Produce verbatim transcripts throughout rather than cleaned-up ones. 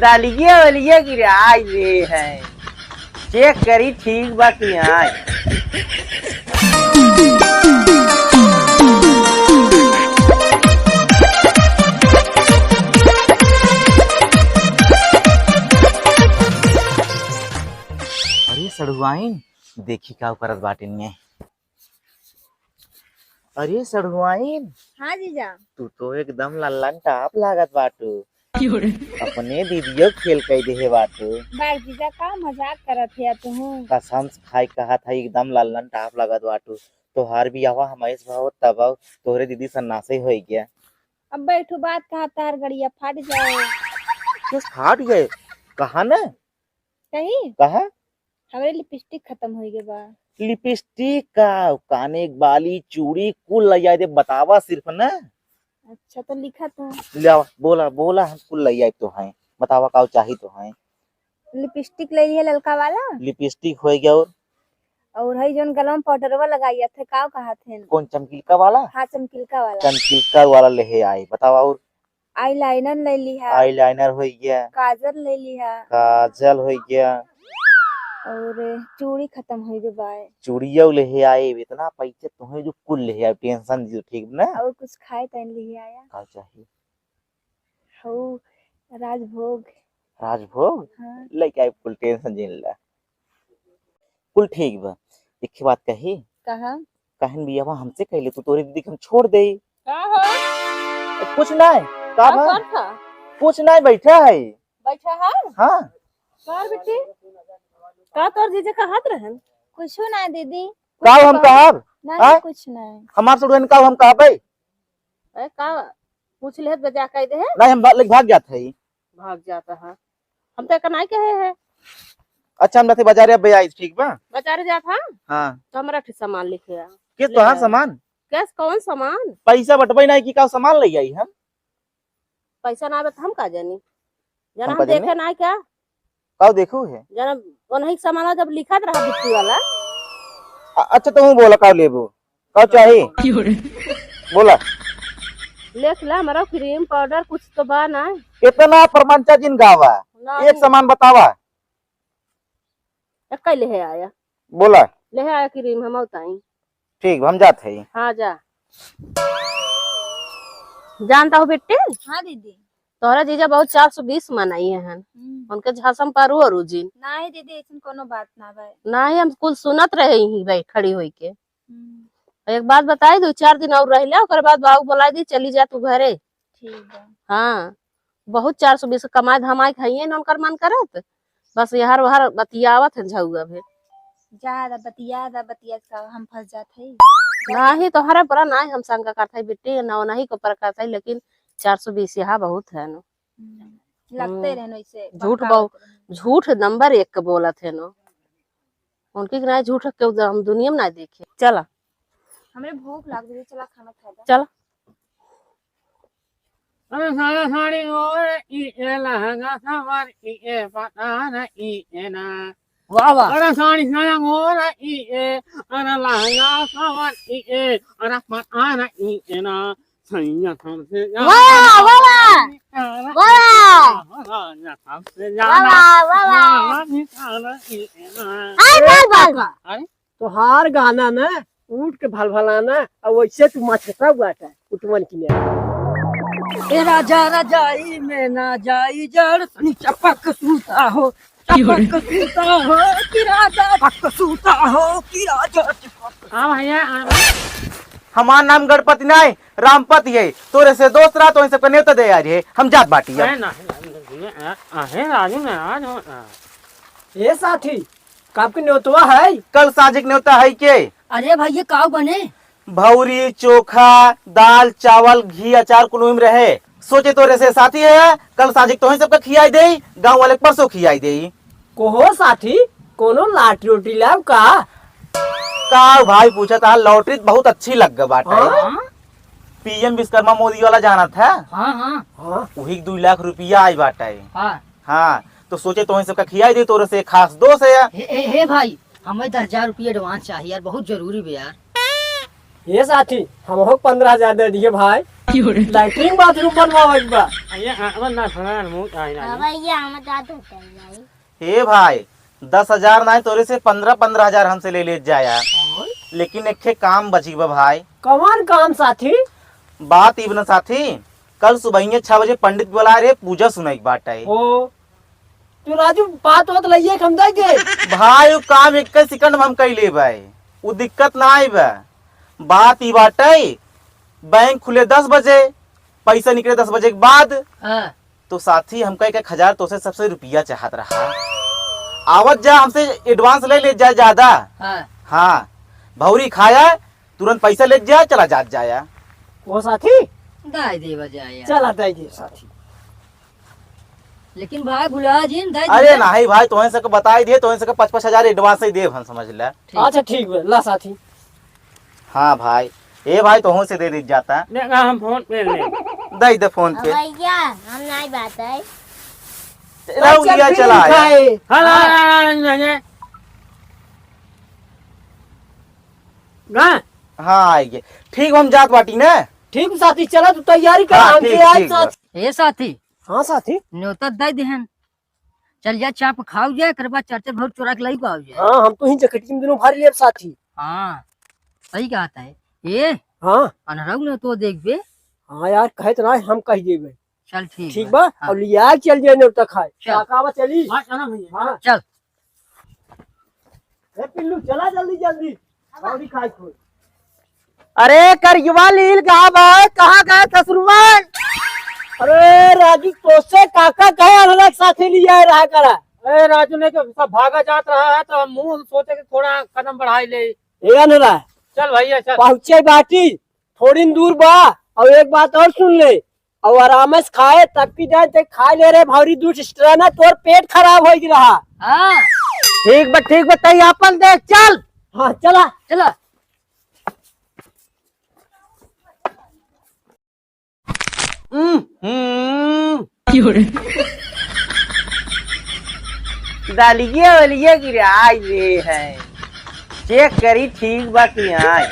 दालिये वालिये गिराई दे है, चेक करी ठीक बा कि नाय। अरे सड़ुआइन, देखी का करत बाटिन ये। अरे सड़ुआइन, हाँ जीजा। तू तो एकदम लल्लन टाप लागत बाटू। अपने दीदियो फेल कई देहे बाटू। बाग जीजा, का मजाक करत है तू? कसम से खाई कहत है, एकदम लल्लन टाप लागत बाटू। तोहार बियाहवा हमरे से भवा तब तोहरे दीदी सन्नासी होई गया। अब बैठो, बात कहा तार गड़िया फाट जाए। किस फाट गए? कहा ना? कहीं? कहा? हमरे लिपस्टिक खत्म होई गए बा। लिपस्टिक का, काने के बाली, चूड़ी कुल ले आए दे, बतावा सिर्फ ना। अच्छा तो लिखा तो। ले आवा, बोला, बोला, हम कुल ले आए तो हैं। बतावा का चाही तो हैं। लिपस्टिक ले लिए ललका वाला। लिपस्टिक होई गया और? और है जौन गलवा में पाउडरवा लगाई थे, का कहा थे? कौन चमकीलका वाला? हाँ, चमकीलका वाला। चमकीलका वाला ले आए, बतावा और? आईलाइनर ले लिहा। आईलाइनर होई गया। काजल ले लिहा। काजल होई गया। और चूड़ी खत्म होई गए बाय। चूड़िया ले आए, इतना पैसे तुम्हें जो कुल ले आए, टेंशन दी ठीक ना? और कुछ खाए तैन ले आया। का चाहिए? हऊ राजभोग। राजभोग? हाँ। लेके आए कुल, टेंशन जिन ला। कुल ठीक बा। एक बात कही? कहा? कहन बियाहवा हमसे कहले, तू तोरी दीदी के हम छोड़ दे। का हो? कुछ नहीं। का का बा? करत ह? कुछ नहीं, बैठा है। बैठा है? हाँ। का रे बिट्टी? का तोर जीजा कहत रहन? कुछ ना दीदी। का हम कहब? नहीं, हाँ? कुछ नहीं। हमार से उड़न का हम कहबे? ए, का पूछ लेत बजा कह दे है? नहीं, हम भाग, भाग जात है। भाग जाता है। हम तो एका नाई कहे है। अच्छा, हम जाते बाजारे, अब आई, ठीक बा? बाजारे जात हा? हाँ। तो हमरा ठे सामान लेके आ। के ले तोहार आ। सामान? कैस कौन सामान? पैसा बटबे नाई कि का सामान ले आई हम? पैसा ना बा त हम का जानी? जना हम हम का जानी? देखे नाई क्या? का देखू है? जना ओनही के सामान जब लिखत रहा बिट्टी वाला। अ-, अच्छा, तो हूँ बोला, का लेबू? का चाही? बोला। लिख ला, हमरा क्रीम पाउडर कुछ तो बा ना। इतना परमंचा जिन गावा। नहीं। एक सामान बतावा। एक ले है आया। बोला। ले है आया क्रीम, हम उताई। ठीक, हम जात है। हाँ, जा। जानता हो बिट्टी? हाँ दीदी। तोहरा जीजा बहुत चार सौ बीस मनाई है हन। हम्म। उनके झांसम पारू और उजिन। नाही दीदी, ऐसन कोनो बात ना बा। नाही, हम कुल सुनत रहे ही भाई खड़ी होई के। हम्म। एक बात बताई, दो चार दिन और रह ले, ओकर बाद बाबू बुलाई दी, चली जा तू घरे। ठीक बा। हाँ, बहुत चार सौ बीस कमाए धमाए खाइए न उनकर मन करत, बस यहर वहर बतियावत है झउआ भे। ज्यादा बतिया दा, बतिया का हम फंस जात है। नाही, तोहरा पर नाही हम शंका करत है बिट्टी, ना नहीं को पर करत है, लेकिन चार सौ बीस यहाँ बहुत है न। हम्म, लगते हम्म। रहन ऐसे झूठ बहकावत बहु-, रहन। झूठ नंबर एक के बोलत है न। उनकी के नाही झूठ के उद-, हम दुनिया में नाही देखे। चला। हमरे भूख लाग गई, चला खाना खा ले। चला। अरे साया साड़ी ओढ़ ई ए लहंगा सवार ई ए पता न ई ए ना। वाह, वाह। अरे साड़ी साया ओढ़ ई ए, अरे लहंगा सवार ई ए, अरे पता न ई ए ना। सैया सबसे ज्यादा वाह, वाह, वाह। अरे वाह। सैया सबसे ज्यादा वाह, वाह। वाह, निकाल ई ए ना। हाय, ए बाल, बाल। काका, अरे? तोहार गाना ना, उठ के भलभलाना, और वैसे तू मचता हुआ था, उठवन की ने। ए राजा रजाई में ना जाई जड़, तनी चपक सूता हो, चपक सूता हो, कि राजा चपक सूता हो, कि राजा चपक। हाँ भैया, हाँ। हमार नाम गणपति नाय, रामपति है। तोरे से दोस्त रहा, तो इन सबके नेवता दे आ रहे। हम जात बाटी अब। अरे नहीं, नहीं, नहीं, आ, आहे राजू नाराज हो, आ। ए साथी, काब के न्योतवा है? कल साँझ के न्योता है के? अरे भाई, ये काव बने? भौरी, चोखा, दाल, चावल, घी, अचार कुल ओहिम रहे। सोचे तोरे से साथी है, कल साँझ के तोहे सबका खियाई देई, गाँव वाले के परसों खियाई देई। कोहो साथी, कोनो लाटरी उटरी लाव का? का भाई पूछत हा, लॉटरी त बहुत अच्छी लग गई बाटे। हाँ? पीएम विश्वकर्मा मोदी वाला जानत है? हाँ, हाँ। हाँ। वही दुई लाख रुपया आई बाटे। हाँ। हाँ, तो सोचे तोहे सबका खियाई दे, तोरे से खास दोस्त है यार। हे, हे, हे भाई, हमें दस हजार रुपया advance चाहिए यार, बहुत जरूरी बा यार। ये साथी, हमहू के पन्द्रह हजार दे दिए भाई। लैट्रिन बाथरूम बनवावे के बा। अरे, आ, अब ना सुना, मुंह आई ना। हाँ भैया, हम जात होते हैं भाई। हे भाई, दस हजार नाहीं, तोरे से पन्द्रह, पन्द्रह हजार हमसे ले लेत जाया। लेकिन एक ठे काम बची बा भाई। कौन काम साथी? बात ई बा ना साथी, कल सुबहिये छह बजे पंडित बुलाए रहे, पूजा सुनाई के बाटे। ओ, तू राजू बात होत लइये के हम दे दे। भाई, उ काम एक सेकंड में हम कई लेबे, उ दिक्कत ना आई बा। बात ई बाटे, बैंक खुले दस बजे, पैसा निकले दस बजे के बाद। हाँ। तो साथी, हमका एक एक हजार तोसे सबसे रुपया चाहत रहा। आवत जा, हमसे एडवांस ले लेत जा ज्यादा। हाँ। हाँ, भौरी खाया, तुरंत पैसा लेत जा, चला जात जाया। वो साथी? दाई देवा जाया। चला दाई दे साथी। लेकिन भाई भुला जिन, दाई अरे दे। नाहीं भाई, तोहन सबके बताई दिए, तोहन सबके पाँच पाँच हजार एडवांस ही देब हम, समझ ले। ठीक। अच्छा ठीक बा, ला साथी। हाँ भाई, ए भाई, तोहू से दे दी जाता। ले, हम फोन पे ले। दे दे फोन पे। भैया, हम नाहीं बात है। रहो, चल, लिया फिर चला आया। खाए। हाँ, हाँ, हाँ। हाँ, हाँ, हाँ, हाँ। गा? हाँ, आइए। ठीक, हम जात बाटी ना। ठीक साथी, चला तू तैयारी कर, हाँ, हमसे ठीक, आज ठीक साथ। बा। ए साथी। हाँ साथी। न्योता दे देहन। चल जा, चाप खाओ जा, एकर बाद चार चार भौर चोरा के लाई को आओ जा। हाँ, हम तो ही जकटी में दोनों भारी लेब साथी। हाँ, सही कहत है। ए, हाँ। अनरऊ ने तो देख बे। हाँ यार, कहे तो ना, हम कह देबे। चल ठीक ठीक बा। बा? हाँ। और लिया चल जाए न्योता खाए। चल। काका बा चली? हाँ, चलो भैया। हाँ। चल। ए पिल्लू, चला जल्दी जल्दी। भौरी खाए खोल। अरे करियवा लील कहाँ बा? कहाँ गए ससुरवा? अरे राजू, तोसे काका कहे अलग साथे लिया रहा करा। अरे राजू ने तो सब भागा जात रहा है, तो हम मुंह सोचे कि थोड़ा कदम बढ़ाई ले। ए अनरा, चल भैया, चल। पहुँचे बाटी, थोड़ी दूर बा। और एक बात और सुन ले, और आराम से खाए, तब की जाए ते खाए ले रे भौरी, दू extra ना, तोर पेट खराब हो रहा। हाँ। ठीक बा, ठीक बा, तई आपन देख, चल। हाँ, चला। चला। हम्म। दालिये वालिये गिराई दे है। चेक करी ठीक बा कि नाई।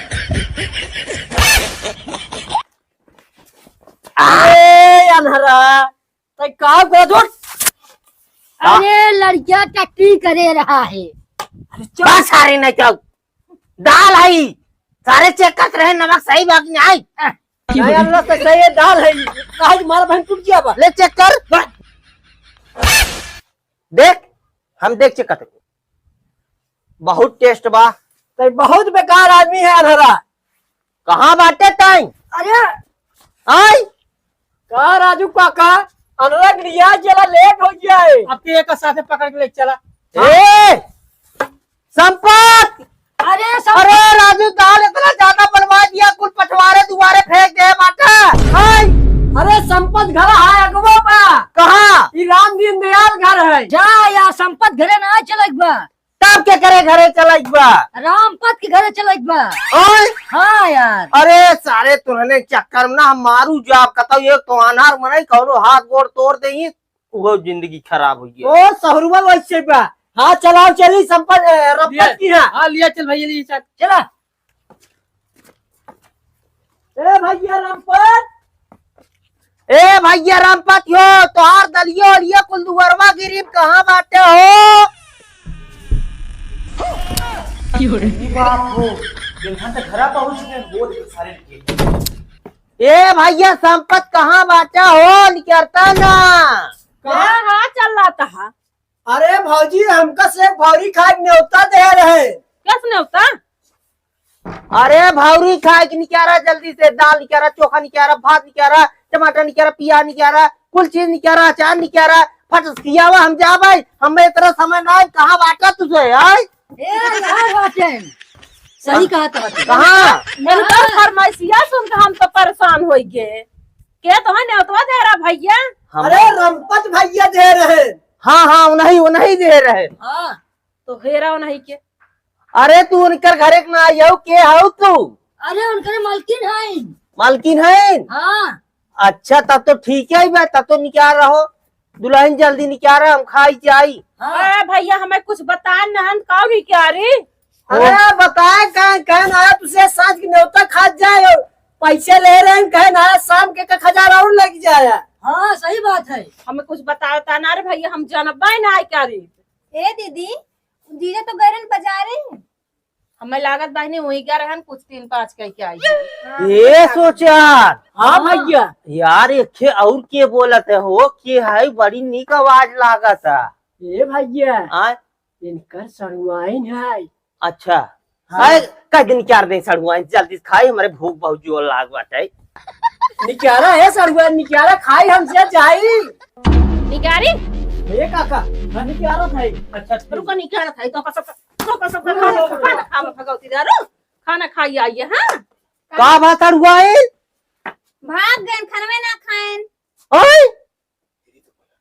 अरे अनहरा, तै का करत हो? अरे लड़किया टट्टी करे रहा है। अरे चुप। बस सारे नहीं जाओ। दाल है। सारे चेक करत रहे नमक सही बा कि नाई। नहीं, अल्लाह से सही है, दाल है। काहे कि मारा बहन टूट गया बा। ले चेक कर। देख, हम देख चेक करते। बहुत टेस्ट बा। तै बहुत बेकार आदमी है अनहरा। कहाँ बाटे तै? अरे। आय? का राजू काका, अनहरा के लिया चला, लेट हो जाए। अब के एक साथे पकड़ के ले चला। ए! संपत! अरे संपत! अरे राजू, दाल इतना ज्यादा बनवा दिया, कुल पछवारे दुआरे फेंक दे बाटा। हाय! अरे संपत घर है अगवा बा। कहाँ? ई राम दीन दयाल घर है। जा यार, संपत घरे ना चलक बा। तब के करे घरे चलक बा? रामपत के घरे चलक बा। ओए? हाँ यार। अरे सारे तुहने चक्कर में ना हम मारू जाब, कतौ एक तो अनार मनई कौनो हाथ गोड़ तोड़ देई, उहो जिंदगी खराब हो गई। ओ सहुरुआ वैसे बा। हाँ चलाओ चली संपत, ए, रपत लिया। की हाँ। हाँ लिया चल भैया लिया चल। चला। ए भैया रामपत। ए भैया रामपत यो, तोहार दलियो ओलियो कुल दुअरवा गिरीब कहाँ बाटे हो? की हो रे? ई बात हो, इन्हां त घरा पहुँच गए, वो देख सारे के। ए भैया संपत कहाँ बाटे हो, निकरता ना। कहाँ? हाँ, हाँ, चल रहा था। अरे भौजी, हमका से भौरी खाए के न्योता दे रहे। कस न्योता? अरे भौरी खाए के निकारा, जल्दी से दाल निकारा, चोखा निकारा, भात निकारा, टमाटर निकारा, पियाज निकारा, कुल चीज निकारा, अचार निकारा, फट से खियावा, हम जाबै, हमें इतना समय ना है, कहाँ बाटा तुझे, आय? ए, यार बाटे। सही कहा था। कहाँ? इनका फरमाइशिया सुन के हम तो परेशान हो गए। के तो है न्योतवा दे रहा भैया? हम अरे रमपत भैया दे रहे। हाँ, हाँ, उन्हीं, उन्हीं दे रहे। हाँ, तो हेरा उन्हीं के। अरे तू उनकर घरे के ना आयौ, के हौ तू? अरे उनकर मलकिन है। मलकिन है? हाँ। अच्छा, तब तो ठीक है बा, तब तो निकाल रहो। दुल्हन जल्दी निकाल रहा, हम खाई जाई। हाँ। ए भैया, हमें कुछ बता नहन का निकाली? अरे बताए, कहे, कहे ना, तुझसे साँझ के न्योता खात जाए, पैसे ले रहे हैं, कहे ना, शाम के एक हजार और लग जाए। हाँ, सही बात है। हमें कुछ बतावता ना रे भैया, हम जानबा ना आई क्या रे। ए दीदी, जीजा तो गए रहन बाजारे। हमें लागत बहिनी वही गए रहन, कुछ तीन पाँच कह के आई है। हाँ, ए सोचान। हाँ भैया। यार, एक ठे और के बोलत है हो, के है, बड़ी नीक आवाज लागत है। ए भैया। हाँ? इनकर सड़ुआइन है। अच्छा। हाँ। अरे, कह दे निकाल दे सड़ुआइन, जल्दी से खाई, हमरे भूख बहुत जोर लाग बाटे। निकारा है सड़ुआइन, निकारा खाई हमसे जाई। निकारी? ए काका, हाँ, निकारा था। अच्छा, अच्छा। रुको, निकारा था, तो कसम, तो कसम, खाना, खाना खा, भगवती दारू, खाना खाई आई है, हाँ? का बात सड़ुआइन? भाग गए, खानवे ना खाएन। ओए,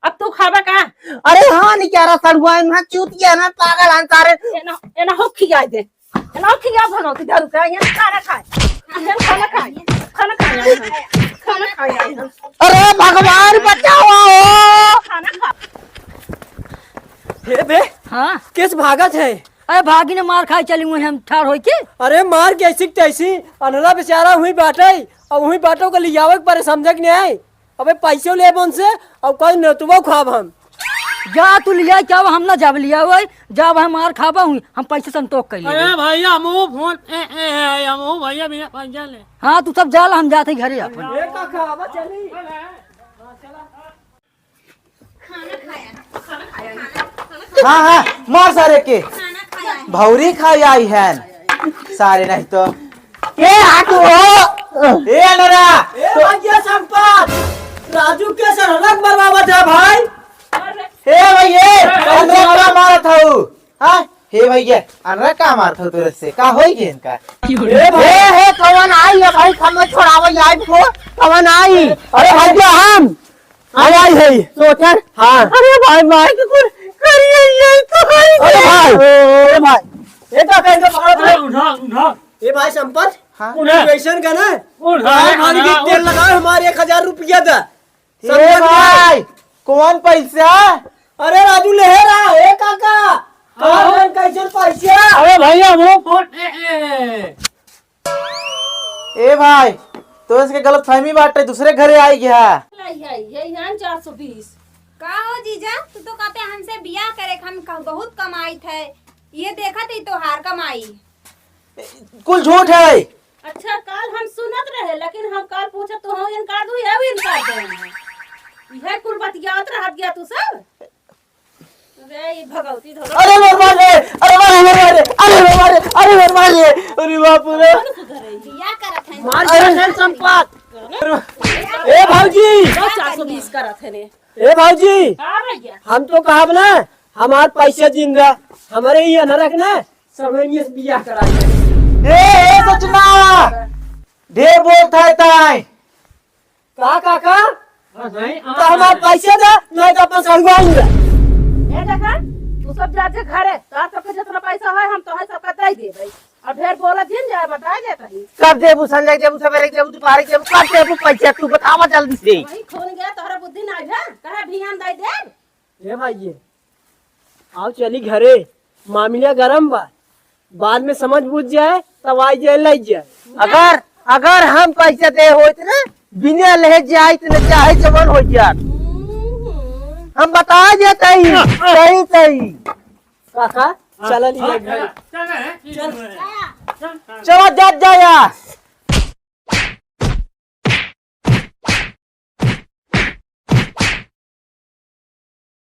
अब तू खाबा का? अरे हाँ, निकारा सड़ुआइन, हाँ, चूतिया ना, पागल हन सारे। एना, एना हो खिया दे। एना हो खिया भनौती दारू का, यहाँ खाना खाए। यहाँ खाना खाए। खाना खाए, यहाँ। खाना खाए, यहाँ। अरे भगवान बचाओ। खाना खा। हे बे, हाँ? केस भागत है? अरे भागी ने मार खाए चली हुई हम ठाड़ होई के। अरे मार के ऐसी के तैसी, अनहरा बेचारा हुई बाटे, अब हुई बाटो के लियावे के परे समझे के नहीं आई। अबे पैसो लेब उनसे, अउर कहीं नेतुआ खाब हम। जा तू लिया, क्या हम ना जाब लिया, ओए, जाब हम मार खाबा हुई, हम पैसे संतोष कर लेबे। अरे भैया, हमहू फोन, ए, ए, ए, हमहू भैया, भैया, पैसा ले। हाँ, तू सब जा ला, हम जाते ही घरे अपन। ए काका, आवा चली। हाँ, हाँ, मार सारे के। भौरी खाई आई है सारे, नहीं तो। ए, हाथू हो। ए, अनरा। ए, भैया संपत। राजू के सर रंग बरबावत है भाई। ए, भाई, ए, अनरा का मारत हऊ? हाँ? हे भैया, अनरा का मारत हऊ तोरे से? का होई के इनका? ए, भाई। ए, हे, कौन आई है भाई? कम छोड़ावल आई को? कौन आई? अरे भैया, हम हम आई है। सोचर? हाँ। अरे भाई, माई के कुल करिए ये तो भाई। अरे भाई। अरे भाई। ए का कहेंगे पकड़ो अरे भाई। उठा, उठा। ए भाई संपत, हाँ। तू ऐसन का ना? उठा, भाई, भाई उठा, की तेल उठा। लगाओ, हमारे एक हजार रुपया दा। ए संपत भाई, कौन पैसा? अरे राजू ले रहा, ए काका। हाँ। कौन कैसन पैसा? अरे भैया, वो फोन, ए, ए, ए। ए भाई, तो इसके गलतफहमी बाटे, दूसरे घरे आई गया। लाई, आई, यही है चार सौ बीस। का हो जीजा, तू तो कहते हमसे बियाह करे, हम क-, बहुत कमाई थे, ये देखत ही तोहार कमाई। कुल झूठ है। अच्छा, काल हम सुनत रहे, लेकिन हम काल पूछत तो हम इनकार दू, ये भी इनकार दे। यह कुल बतियात रहत गया तू सब। अरे, ई भगवती धरो। अरे, मोर मार रे, अरे, मार रे, मार रे, अरे, मोर मार रे, अरे, मोर मार रे, अरे, बाप रे। कौन सुधरे? बियाह करत है। मार अरे। के संपत। ए, भौजी। चार सौ बीस करत है ने। ए, भौजी। हाँ, भैया। हम तो कहब ना, हमार पैसा जिंदा, हमारे ही अनरख ना, सब एनिए से बियाह करा दे। ए, ए, सचना, ढेर बोलत है ताई। का काका? बस भाई, तो हमार पैसे दे, नहीं तो अपन सड़ुआइन दे। ए देखा, तू सब जा जे घरे, तोहर सबके जितना पैसा है, हम तोहर सबका दे देबै। अब ढेर बोला जिन जाए, बताए देत ही। कब देबू, संझा के देबू, सवेरे के देबू, दोपहर के देबू, कब देबू पैसा? तू बतावा जल्दी से। वही खून गया, तोहरा बुद्धि ना है, कहे भियान दे दे। ए भाई, ये आओ चली घरे, मामिला गरम बा, बाद में समझ बुझ जाए तब आई जाए, लाई जाए। अगर, अगर हम पैसा दे होइत ना, बिना लेहे जाइत ना, चाहे जवन हो जात। हम बता देत ही, सही, सही। काका, चला ली जाए घरे। चल। चला, जा, जा, या।